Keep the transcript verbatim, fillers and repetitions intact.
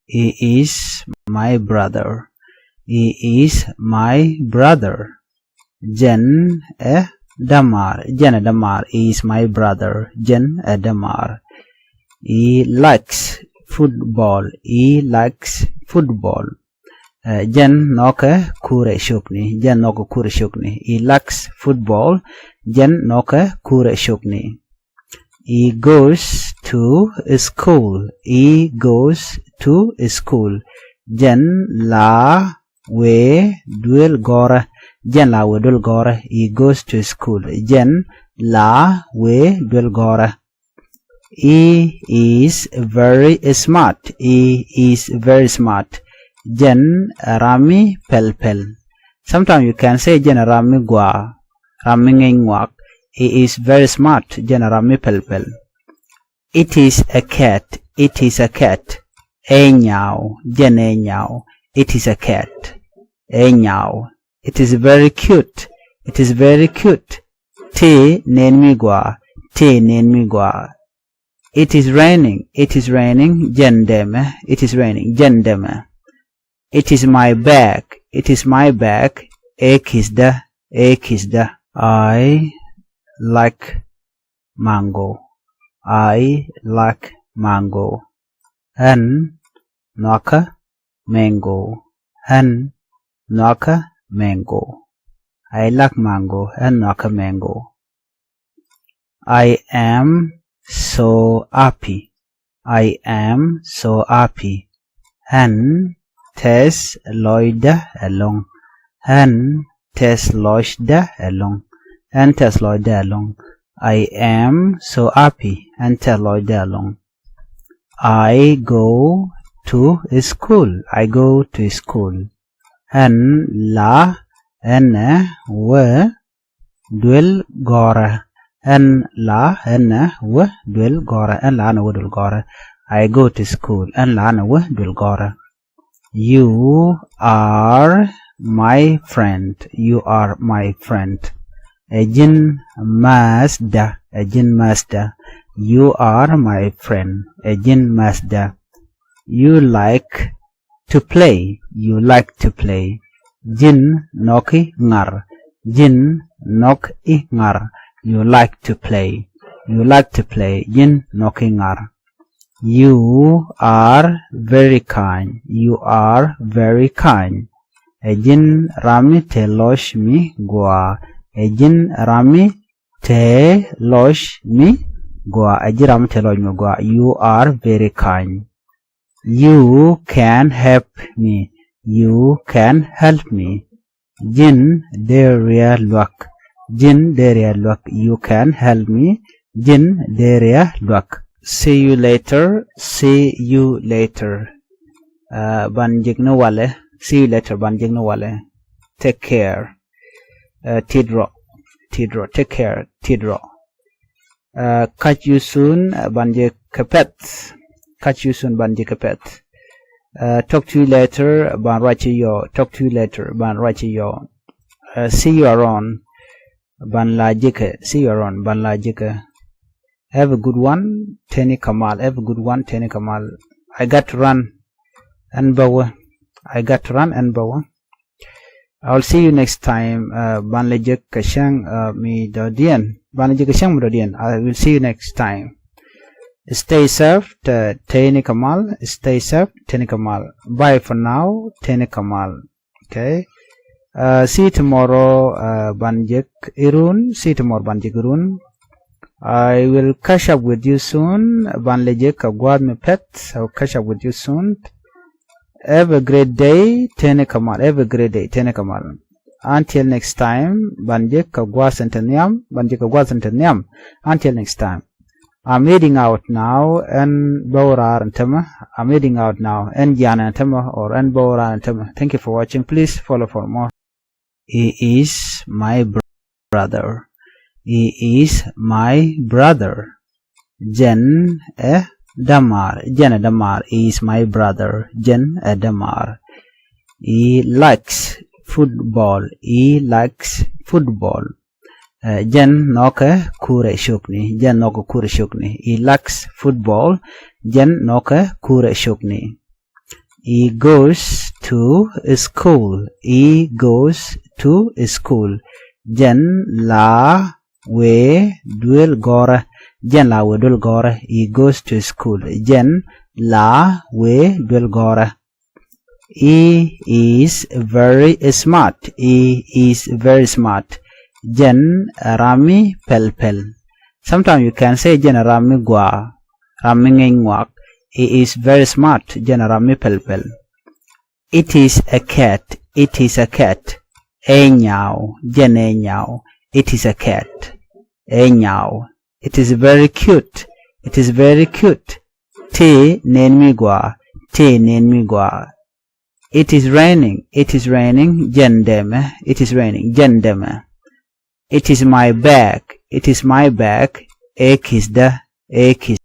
He is my brother. He is my brother. Jɛn ɛ dämaar. Jɛn ɛ dämaar. He is my brother. Jɛn ɛ dämaar. He likes football. He likes football. Ɛ, jɛn nhɔkɛ kurɛ ciökni. Jɛn nhɔkɛ kurɛ ciökni. He likes football. Jɛn nhɔkɛ kurɛ ciökni. He goes to school. He goes to school. Jɛn la wee duel gɔrɛ. Jɛn la wee duel gɔrɛ. He goes to school. Jɛn la wee duel gɔrɛ. He is very smart. He is very smart. Jɛn ɛ ram mi pɛl pɛl. Sometimes you can say jɛn ɛ ram mi gɔaa, ram mi ŋäc ŋuak. He is very smart. Jɛn ɛ ram mi pɛl pɛl. It is a cat. It is a cat. Ɛ nyaw. Jɛn ɛ nyaw. It is a cat. Ɛ nyaw. It is very cute. It is very cute. Tëë nɛn mi gɔaa. Tëë nɛn mi gɔaa. It is raining. It is raining. Jɛn dɛmɛ. It is raining. Jɛn dɛmɛ. It is my bag. It is my bag. Ɛ ki̱thdä. Ɛ ki̱thdä. I like mango. I like mango. Ɣän nhɔakä mango. Ɣän nhɔakä mango. I like mango. Ɣän nhɔakä mango. I am so happy. I am so happy. Ɣän tɛth lɔcdä ɛlɔ̱ŋ. Ɣän tɛth lɔcdä ɛlɔ̱ŋ. Ɣän tɛth lɔcdä ɛlɔ̱ŋ. I am so happy. Ɣän tɛth lɔcdä ɛlɔ̱ŋ. I go to school. I go to school. Ɣän la ɣän ɛ wä duel gɔrɛ. Ɣän la ɣän ɛ wä duel gɔrɛ. Ɣän la ɣän ɛ wä duel gɔrɛ. I go to school. Ɣän la ɣän ɛ wä duel gɔrɛ. You are my friend. You are my friend. Ɛ ji̱n määthdä. Ɛ ji̱n määthdä. You are my friend. Ɛ ji̱n määthdä. You like to play. You like to play. Ji̱n nhɔki ŋar. Ji̱n nhɔki ŋar. You like to play. You like to play. Ji̱n nhɔki ŋar. You are very kind. You are very kind. Ɛ ji̱n ram mi te lɔc mi gɔaa. Ɛ ji̱n ram mi te lɔc mi gɔaa. Ɛ ji̱n ram mi te lɔc mi gɔaa. You are very kind. You can help me. You can help me. Ji̱n dee riɛ luäk. Ji̱n dee riɛ luäk. You can help me. Ji̱n dee riɛ luäk. See you later. See you later. Uh, ban jek ni walɛ. See you later. Ban jek ni walɛ. Take care. Uh, tidrɔ. Tidrɔ. Take care. Tidrɔ. Uh, catch you soon. Uh, ban jek kɛ pɛth. Catch you soon. Ban jek kɛ pɛth. Uh, talk to you later. Ban ruac yɔ. Talk to you later. Ban ruac yɔ. Uh, see you around. Ban la jekɛ. See you around. Ban la jekɛ. Have a good one. Teni Kamal. Have a good one. Teni Kamal. I got to run. Ɛn bä wä. I got to run. Ɛn bä wä. I will see you next time. Uh, ban lɛ jek kɛ cäŋ, uh, mi dɔ̱diɛn. Ban lɛ jek kɛ cäŋ mi dɔ̱diɛn. I will see you next time. Stay safe. Teni Kamal. Stay safe. Teni Kamal. Bye for now. Teni Kamal. Okay. Uh, see you tomorrow. Uh, ban jek irun. See you tomorrow. Ban jek irun. I will catch up with you soon. Ban lɛ jek kɛ gua̱a̱th mi pɛth. I will catch up with you soon. Have a great day. Teni Kamal. Have a great day. Teni Kamal. Until next time. Ban jek kɛ gua̱a̱th in te nhiam. Ban jek kɛ gua̱a̱th in te nhiam. Until next time. I'm heading out now. Ɛn bä wä raar ɛn tämɛ. I'm heading out now. Ɛn jianɛ ɛn tämɛ or ɛn bä wä raar ɛn tämɛ. Thank you for watching. Please follow for more. He is my brother. He is my brother. Jɛn ɛ dämaar. Jɛn ɛ dämaar. He is my brother. Jɛn ɛ dämaar. He likes football. He likes football. Ɛ, jɛn nhɔkɛ kurɛ ciökni. Jɛn nhɔkɛ kurɛ ciökni. He likes football. Jɛn nhɔkɛ kurɛ ciökni. He goes to school. He goes to school. Jɛn la wëë duël gɔ̱rä. Jɛn la wëë duël gɔ̱rä. He goes to school. Jɛn la wëë duël gɔ̱rä. He is very smart. He is very smart. Jɛn ɛ ram mi pɛl pɛl. Sometimes you can say jɛn ɛ ram mi gɔaa, ram mi ŋäc ŋuak. He is very smart. Jɛn ɛ ram mi pɛl pɛl. It is a cat. It is a cat. Ɛ nyaw. Jɛn ɛ nyaw. It is a cat. Ɛ nyaw. It is very cute. It is very cute. Tëë nɛn mi gɔaa. Tëë nɛn mi gɔaa. It is raining. It is raining. Jɛn dɛmɛ. It is raining. Jɛn dɛmɛ. It is my bag. It is my bag. Ɛ ki̱thdä. Ɛ ki̱th.